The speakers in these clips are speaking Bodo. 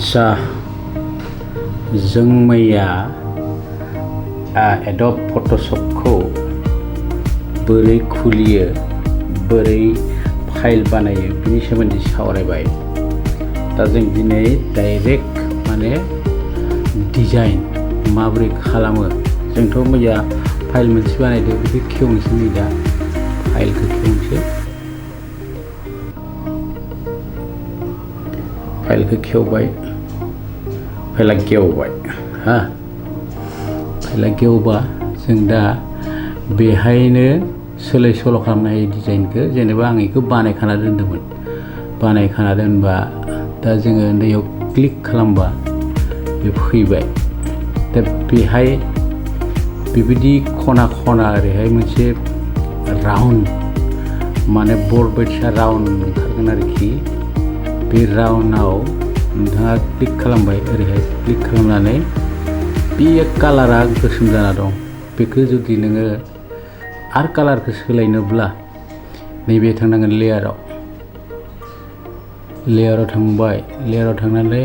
आदसा जों मैया एडब फट'शपखौ बोरै खुलियो बोरै फाइल बानायो बिनि सोमोन्दै सावरायबाय। दा जों दिनै डाइरेक्ट माने डिजाइन माबोरै खालामो। जोंथ' मैया फाइल मोनसे बानायदों बेखौ खेवनोसै नै दा फाइलखौ खेवनोसै। फाइलखौ खेवबाय, फाइला गेवबाय फाइला गेवबा जों दा बेहायनो सोलाय सोल' खालामनो हायो डिजाइनखौ। जेनेबा आं बेखौ बानायखाना दोन्दोंमोन, बानायखाना दोनबा दा जोङो नैयाव क्लिक खालामबा बे फैबाय। दा बेहाय बेबायदि खना खना ओरैहाय मोनसे राउन्ड माने बर्ड बायदिसिना राउन्ड ओंखारगोन आरोखि। बे राउन्डआव नोंथाङा क्लिक खालामबाय, ओरैहाय क्लिक खालामनानै बे कालारा गोसोम जाना दं। बेखौ जुदि नोङो आरो कालारखौ सोलायनोब्ला नैबे थांनांगोन लेयाराव। लेयाराव थांबाय, लेयाराव थांनानै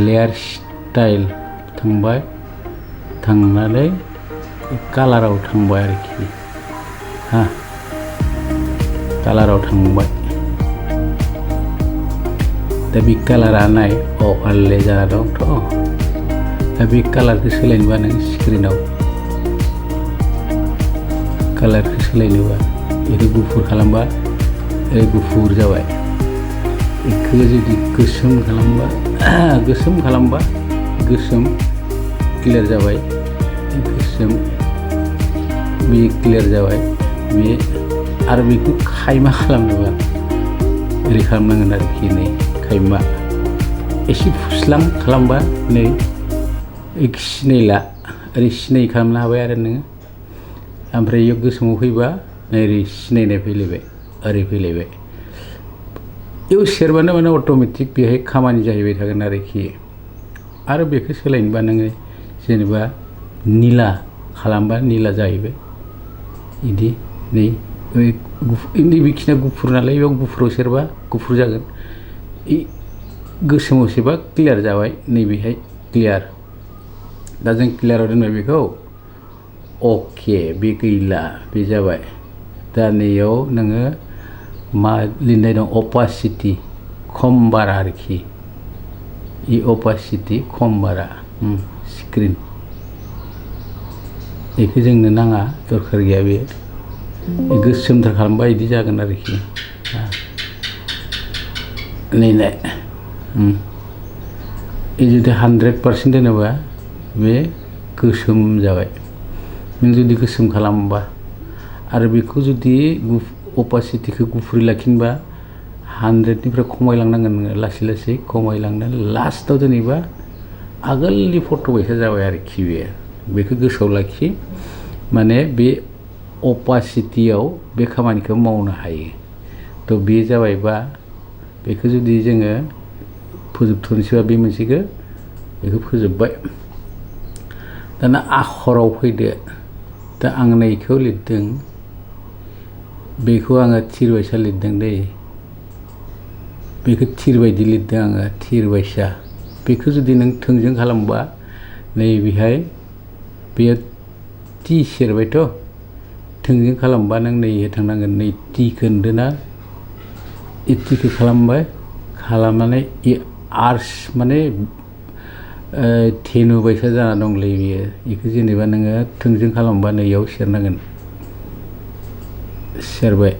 लेयार स्टाइल थांबाय, थांनानै कालाराव थांबाय आरोखि कालाराव थांबाय। दा बे कालारा नाय अभारले जाना दंथ'। दा बे कालारखौ सोलायनोबा नों स्क्रिनाव कालारखौ सोलायनोबा बेखौ गुफुर खालामबा गुफुर जाबाय। बेखौ जुदि गोसोम खालामबा गोसोम क्लियार जाबाय। गोसोम बे क्लियार जाबाय। बे आरो बेखौ खायमा खालामनोबा ओरै खालामनांगोन आरोखि। नै खायमा एसे फुस्लां खालामबा नै सिनायला, ओरै सिनाय खालामनो हाबाय आरो नोङो। ओमफ्राय बेयाव गोसोमाव फैबा नै ओरै सिनायनाय फैलायबाय, ओरै फैलायबाय। बेयाव सेरबानो माने अट'मेटिक बेहाय खामानि जाहैबाय थागोन आरोखि। आरो बेखौ सोलायनोबा नोङो जेनेबा निला खालामबा निला जाहैबाय। बिदि नैबेखिनिया गुफुर नालाय बेयाव गुफुराव सेरबा गुफुर जागोन। गोसोमाव सेरबा क्लियार जाबाय। नैबेहाय क्लियार। दा जों क्लियाराव दोनबाय बेखौ। अके, बे गैला, बे जाबाय। दा नैयाव नोङो मा लिरनाय दं, अपासिटि खम बारा आरोखि। अपासिटि खम बारा स्क्रिन। बेखौ जोंनो नाङा, दरखार गैया। बे गोसोमथार खालामबा बिदि जागोन आरोखि। नैलाय जुदि 100% दोनोबा बे गोसोम जाबाय। नों जुदि गोसोम खालामोबा आरो बेखौ जुदि अपासिटिखौ गुफुरै लाखिनोबा 100निफ्राय खमायलांनांगोन नोङो, लासै लासै खमायलांनानै लास्टआव दोनैबा आगोलनि फट' बायसा जाबाय आरोखि। बेखौ गोसोआव लाखि। माने बे अपासिटियाव बे खामानिखौ मावनो हायो। थ' बे जाबायबा बेखौ जुदि जोङो फोजोबथ'नोसैबा बे मोनसेखौ बेखौ फोजोबबाय। दाना आखराव फैदो। दा आं नैखौ लिरदों, बेखौ आङो थिर बायसा लिरदों दै। बेखौ थिर बायदि लिरदों आङो, थिर बायसा। बेखौ जुदि नों थोंजों खालामबा नैबेहाय बेयो टि सेरबायथ'। थोंजों खालामबा नों नैहाय थांनांगोन। नै टिखौ नुदोंना, टिखौ खालामबाय, खालामनानै आर्स माने धेनु बायसा जाना दंलै बेयो। बेखौ जेनेबा नोङो थोंजों खालामबा नैयाव सेरनांगोन। सेरबाय,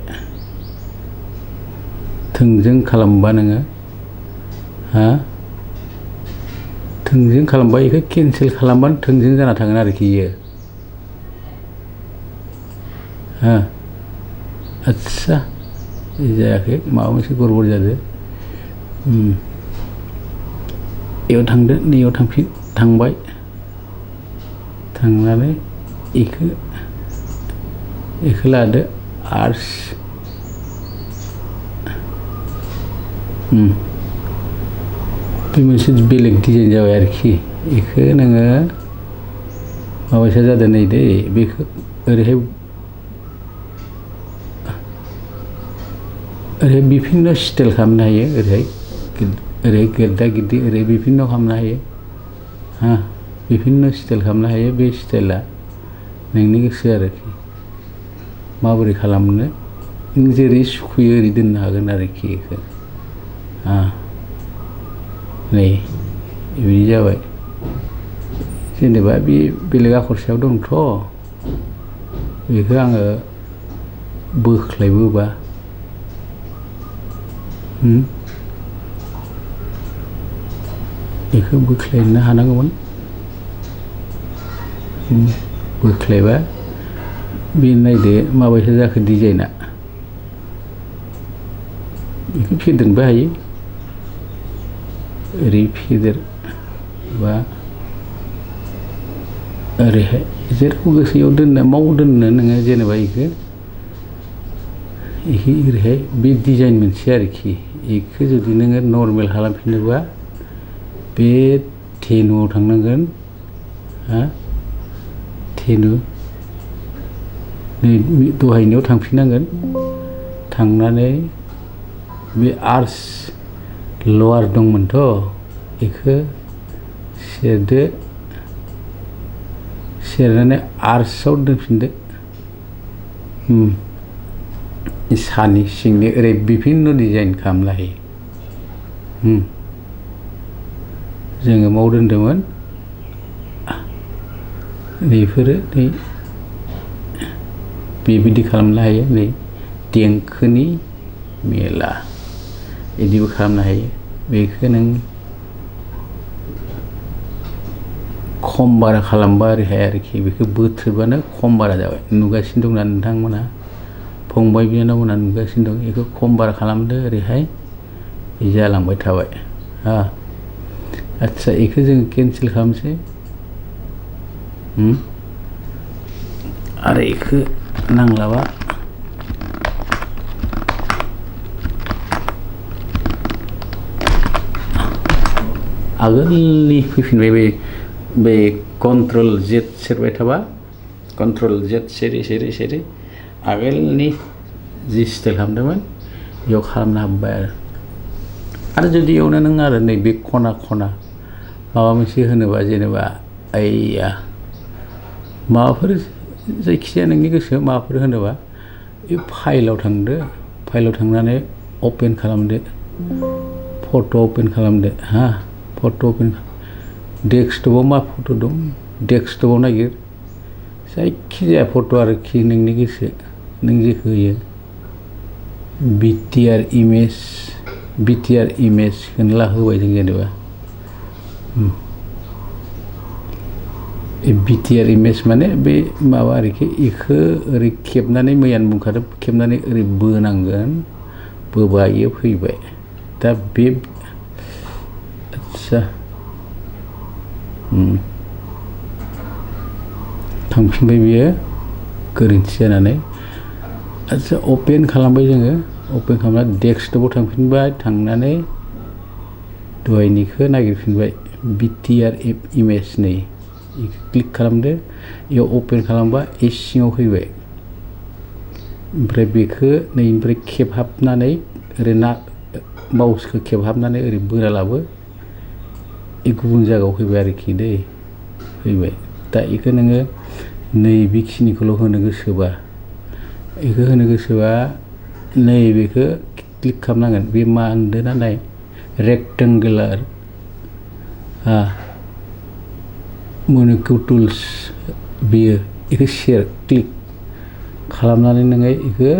थोंजों खालामबा नोङो थोंजों खालामबा बेखौ केन्सेल खालामबानो थोंजों जाना थागोन आरोखि बेयो। आदसा जायाखै, माबा मोनसे गड़बड़ जादों। बेयाव थांदो, नैयाव थांबाय, थांनानै बेखौ लादो आर्स। बे मोनसे बेलेग डिजाइन जाबाय आरोखि। बेखौ नोङो माबायसा जादों नै दै, बेखौ ओरैहाय ओरैहाय बिभिन्न स्टाइल खालामनो हायो। ओरैहाय ओरै गेद्दा गिद्दि ओरै बिभिन्न खालामनो हायो हा बिभिन्न स्टाइल खालामनो हायो बे स्टाइला नोंनि गोसो आरोखि माबोरै खालामनो नों जेरै सुखुयो ओरै दोननो हागोन आरोखि बेखौ नै बिदि जाबाय जेनेबा बे बेलेग आखर सायाव दंथ' बेखौ आङो बोख्लायबोबा बेखौ बोख्लायनो हानांगौमोन बोख्लायबा बे नायदो माबायसा जाखो डिजाइना बेखौ फेदेरनोबो हायो ओरै फेदेर बा ओरैहाय जेरखम गोसोआव दोननो माव दोननो नोङो जेनेबा बेखौ ओरैहाय बे डिजाइन मोनसे आरोखि बेखौ जुदि नोङो नर्मेल खालामफिनोबा बे धेनुआव थांनांगोन धेनु नै दहायनियाव थांफिननांगोन थांनानै बे आर्स लवार दंमोनथ' बेखौ सेरदो सेरनानै आर्सआव दोनफिनदो सानि सिंनि ओरै बिभिन्न डिजाइन खालामनो हायो जोङो माव दोन्दोंमोन बेफोरो नै बेबायदि खालामनो हायो नै देंखोनि मेला बिदिबो खालामनो हायो बेखौ नों खम बारा खालामबा ओरैहाय आरोखि बेखौ बोथ्रोदबानो खम बारा जाबाय नुगासिनो दंना नोंथांमोना फंबाय बिनानावमोना नुगासिनो दं बेखौ खम बारा खालामदो ओरैहाय बे जालांबाय थाबाय आदसा बेखौ जों केनसेल खालामसै आरो बेखौ नांलाबा आगोलनि फैफिनबाय बे कन्ट्रल जेड सेरबाय थाबा कन्ट्रल जेड सेरै सेरै सेरै आगोलनि जि स्टाइल खालामदोंमोन बेयाव खालामनो हाबबाय आरो जुदि एवनो नों आरो नैबे खना खना माबा मोनसे होनोबा जेनेबा ओइया माबाफोर जायखिजाया नोंनि गोसो माबाफोर होनोबा बे फाइलाव थांदो फाइलाव थांनानै अपेन खालामदो फट' अपेन खालामदो फट' अपेन डेस्कटपाव मा फट' दं डेस्कटपाव नागिर जायखिजाया फट' आरोखि नोंनि गोसो नों जेखौ होयो बिटिआर इमेजखौनो लाहोबाय जों जेनेबा बिटिआर इमेज माने बे माबा आरोखि बेखौ ओरै खेबनानै मैयानो बुंखादों खेबनानै ओरै बोनांगोन बोबा इयो फैबाय दा बे आदसा थांफिनबाय बियो गोरोन्थि जानानै आदसा अपेन खालामबाय जोङो अपेन खालामनानै डेस्कटपाव थांफिनबाय थांनानै दहायनिखौ नागिरफिनबाय बिटिआर इमेज नै बेखौ क्लिक खालामदो बेयाव अपेन खालामबा ए सिङाव फैबाय ओमफ्राय बेखौ नैनिफ्राय खेबहाबनानै ओरै माउसखौ खेबहाबनानै ओरै बोना लाबो बे गुबुन जायगायाव फैबाय आरोखि दै फैबाय दा बेखौ नोङो नैबेखिनिखौल' होनो गोसोबा बेखौ होनो गोसोबा नैबेखौ क्लिक खालामनांगोन बे मा होनदोंना नाय रेक्टेंगुलार मनिक टुल्स बेयो बेखौ शेयार क्लिक खालामनानै नोङो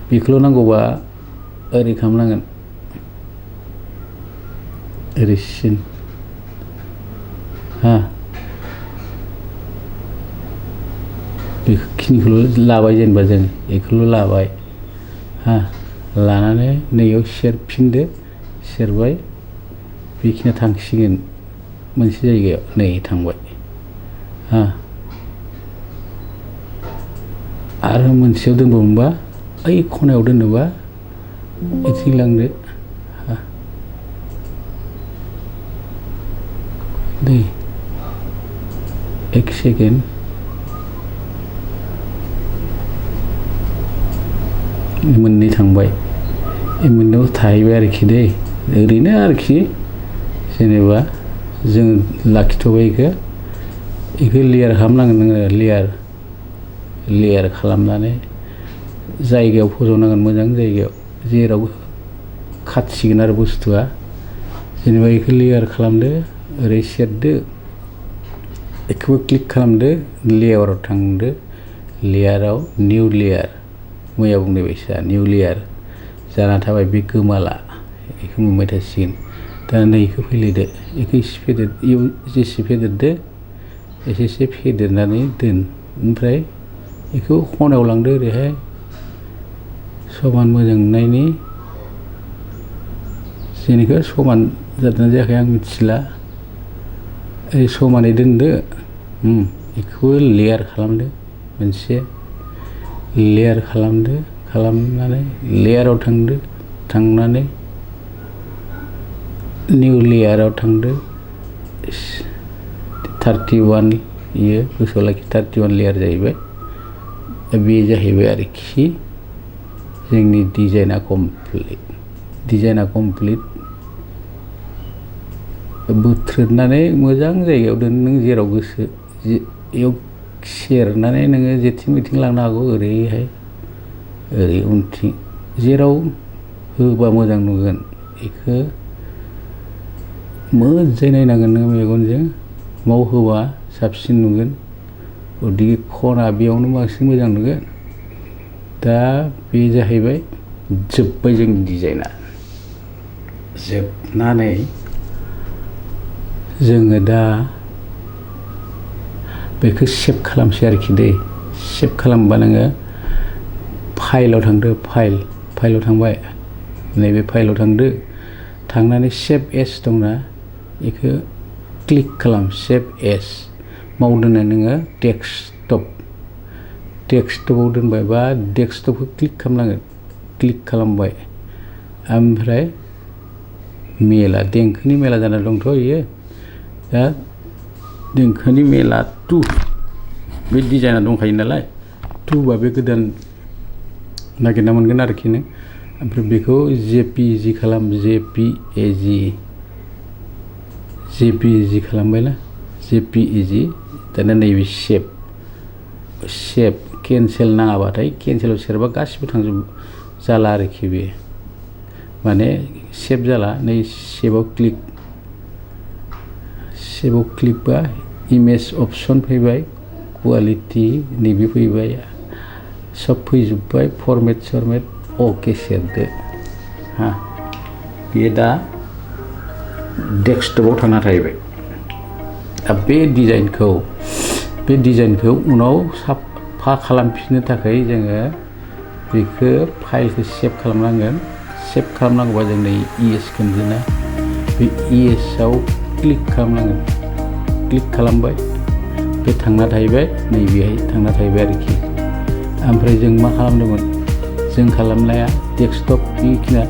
बेखौल' नांगौबा ओरै खालामनांगोन ओरै सिन बेखिनिखौल' लाबाय जेनेबा जों बेखौल' लाबाय लानानै नैयाव सेरफिनदो सेरबाय बेखिनिया थांसिगोन मोनसे जायगायाव नै थांबाय आरो मोनसेयाव दोनबावनोबा ओइ खनायाव दोननोबा बिथिं लांदो दै एक सेकेन्ड मोननै थांबाय मोननैयाव थाहैबाय आरोखि दै ओरैनो आरोखि जेनेबा जों लाखिथ'बाय इखो लेयार खालामनांगोन नोङो लेयार खालामनानै जायगायाव फज'नांगोन मोजां जायगायाव जेराव खाथिगोन आरो बुस्थुआ जेनेबा इखो लेयार खालामदो ओरै सेरदो इखौबो क्लिक खालामदो लेयाराव थांदो लेयाराव निउ लेयार मैया बुंनाय बायसा निउ लेयार जाना थाबाय बे गोमाला इखौ मोनबाय थासिगोन दा नै इखौ फैलायदो इखौ एसे फेदेर इयाव जेसे फेदेरदो एसे फेदेरनानै दोन ओमफ्राय इखौ खनायाव लांदो ओरैहाय समान मोजां नुनायनि जेनेखा समान जादोंना जायाखै आं मिथिला ओरै समानै दोनदो इखौबो लेयार खालामदो मोनसे लेयार खालामदो खालामनानै लेयाराव थांदो थांनानै निउ लेयाराव थांदो 31 इयो गोसोआव लाखि 31 लेयार जाहैबाय दा बे जाहैबाय आरोखि जोंनि डिजाइना कमप्लिट बोथ्रोदनानै मोजां जायगायाव दोन नों जेराव गोसो इयाव सेरनानै नोङो जेथिं मेथिं लांनो हागौ ओरैहाय ओरै उनथिं जेराव होबा मोजां नुगोन इखो मोजाङै नायनांगोन नोङो मेगनजों माव होबा साबसिन नुगोन गतिके खना बेयावनो बांसिन मोजां नुगोन दा बे जाहैबाय जोब्बाय जोंनि डिजाइना जोबनानै जोङो दा बेखौ सेभ खालामसै आरोखि दै सेभ खालामबा नोङो फाइलाव थांदो फाइलाव थांबाय नैबे फाइलाव थांदो थांनानै सेभ एस दंना बेखौ क्लिक खालाम सेभ एस मावदोनो नोङो डेस्कटपाव दोनबाय बा डेस्कटपखौ क्लिक खालामनांगोन क्लिक खालामबाय ओमफ्राय मेला देंखोनि मेला जाना दंथ' इयो दा देंखोनि मेला 2 बे डिजाइना दंखायो नालाय 2 बा बे गोदान नागिरना मोनगोन आरोखि नों ओमफ्राय बेखौ जेपिइजि खालाम जेपिइजि खालामबायना जेपिइजि दाना नैबे सेभ केन्सेल नाङाबाथाय केन्सेलाव सेरबा गासिबो थांजोब जाला आरोखि बे माने सेभ जाला नै सेभआव क्लिक बा इमेज अपसन फैबाय कुवालिटि नैबे फैबाय सब फैजोब्बाय फरमेट अके सेरदो बेयो दा डेस्कटपाव थांना थाहैबाय दा बे डिजाइनखौ उनाव साफा खालामफिननो थाखाय जोङो बेखौ फाइलखौ सेभ खालामनांगोन सेभ खालामनांगौबा जों नै इएस खोनजोना बे इएसआव क्लिक खालामनांगोन क्लिक खालामबाय बे थांना थाहैबाय नैबेहाय थांना थाहैबाय आरोखि ओमफ्राय जों मा खालामदोंमोन जों खालामनाया डेस्कटप बेखिना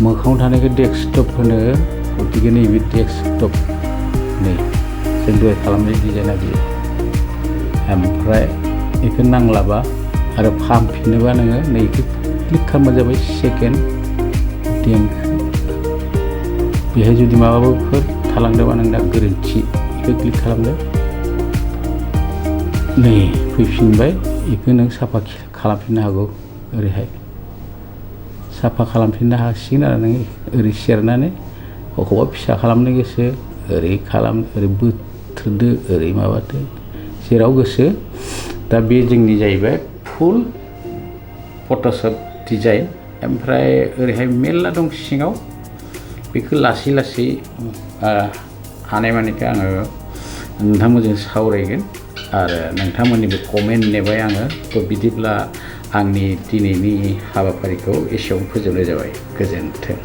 मोखाङाव थानायखौ डेस्कटप होनो गतिके नैबे डेस्कटप नै जों दहाय खालामनाय डिजाइना बेयो ओमफ्राय बेखौ नांलाबा आरो फाहामफिननोबा नोङो नैखौ क्लिक खालामबा जाबाय सेकेन्ड देंखो बेहाय जुदि माबाफोर थालांदोंबा नोंना गोरोन्थि बेखौ क्लिक खालामदो नै फैफिनबाय बेखौ नों साफा खालामफिननो हागौ ओरैहाय साफा खालामफिननो हासिगोन आरो नों ओरै सेरनानै बबेखौबा फिसा खालामनो गोसो ओरै बोथ्रोदो ओरै माबादो जेराव गोसो दा बे जोंनि जाहैबाय फुल फट'शप डिजाइन ओमफ्राय ओरैहाय मेरला दं सिङाव बेखौ लासै हानायमानिखौ आङो नोंथांमोनजों सावरायगोन आरो नोंथांमोननिबो कमेन्ट नेबाय आङो थ' बिदिब्ला आंनि दिनैनि हाबाफारिखौ एसेयावनो फोजोबनाय जाबाय गोजोन्थों।